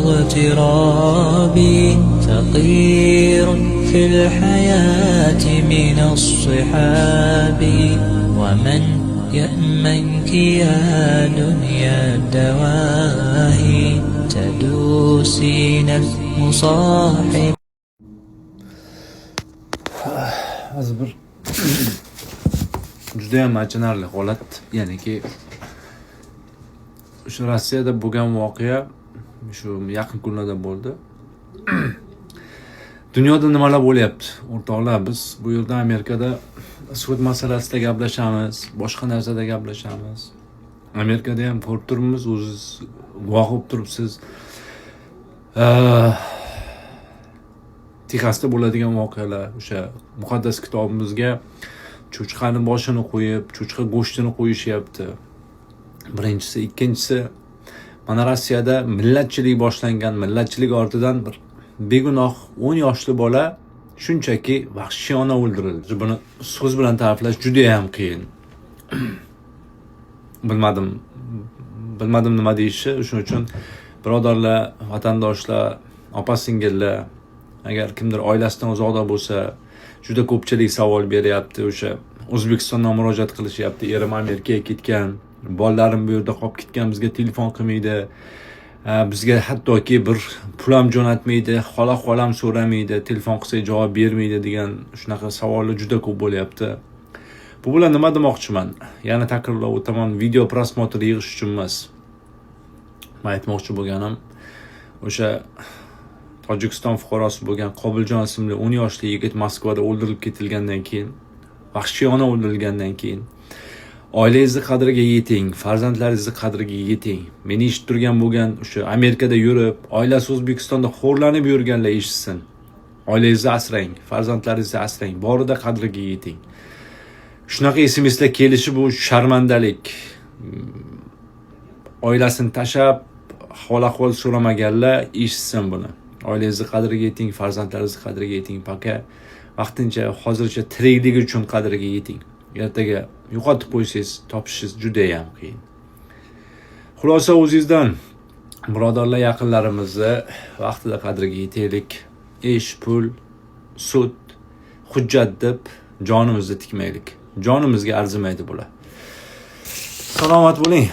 اغتراب، فقير في الحياة من الصحاب، ومن يأمنك يا دنيا الدواهي تدوسين المصاحب. Hozir bir judayam achinarli holat, ya'niki o'sha Rossiyada bo'lgan voqea shu yaqin kunlarda bo'ldi. Dunyoda nimalar bo'lyapti, o'rtoqlar? Biz bu yerda, Amerikada sud masalasida gaplashamiz, boshqa narsada gaplashamiz. Amerikada ham ko'rib turibmiz, o'ziz guvoh bo'lib turibsiz, Texasda bo'ladigan voqealar, o'sha muqaddas kitobimizga cho'chqani boshini qo'yib, cho'chqa go'shtini qo'yishyapti, birinchisi. Ikkinchisi, mana Rossiyada millatchilik boshlangan. Millatchilik ortidan bir begunoh 10 yoshli bola shunchaki vahshiyona o'ldirildi. Buni so'z bilan ta'riflash judayam qiyin. Bilmadim nima deyishni. Shuning uchun, birodarlar, vatandoshlar, opa singillar, agar kimdir oilasidan uzoqda bo'lsa, juda ko'pchilik savol beryapti, o'sha O'zbekistondan murojaat qilishyapti: "Erim Amerikaga ketgan, bolalarim bu yerda qolib ketgan, bizga telefon qilmaydi, bizga hattoki bir pul ham jo'natmaydi, hol ahvol ham so'ramaydi, telefon qilsak javob bermaydi", degan shunaqa savollar juda ko'p bo'lyapti. Bu bilan nima demoqchiman? Yana takrorlab o'taman, video просмотр yig'ish uchun emas. Man aytmoqchi bo'lganim, o'sha Tojikiston fuqarosi bo'lgan Qobiljon ismli 10 yoshli yigit Moskvada o'ldirilib ketilgandan keyin, vahshiyona o'ldirilgandan keyin, oilangizni qadriga yeting, farzandlaringizni qadriga yeting. Meni eshitib turgan bo'lgan, o'sha Amerikada yurib, oilasi O'zbekistonda xo'rlanib yurganlar eshitsin: oilangizni asrang, farzandlaringizni asrang, borida qadriga yeting. Shunaqa SMSlar kelishi bu sharmandalik. Oilasini tashlab, hol ahvol so'ramaganlar eshitsin buni: oilangizni qadriga yeting, farzandlaringizni qadriga yeting. Пока vaqtincha, hozircha tirikligi uchun qadriga yeting. Ertaga yo'qotib qo'ysangiz, topishingiz judayam qiyin. Xulosa o'zingizdan, birodarlar. Yaqinlarimizni vaqtida qadriga yetaylik. Ish, pul, sud, hujjat deb jonimizni tikmaylik, jonimizga arzimaydi bular. Salomat bo'ling.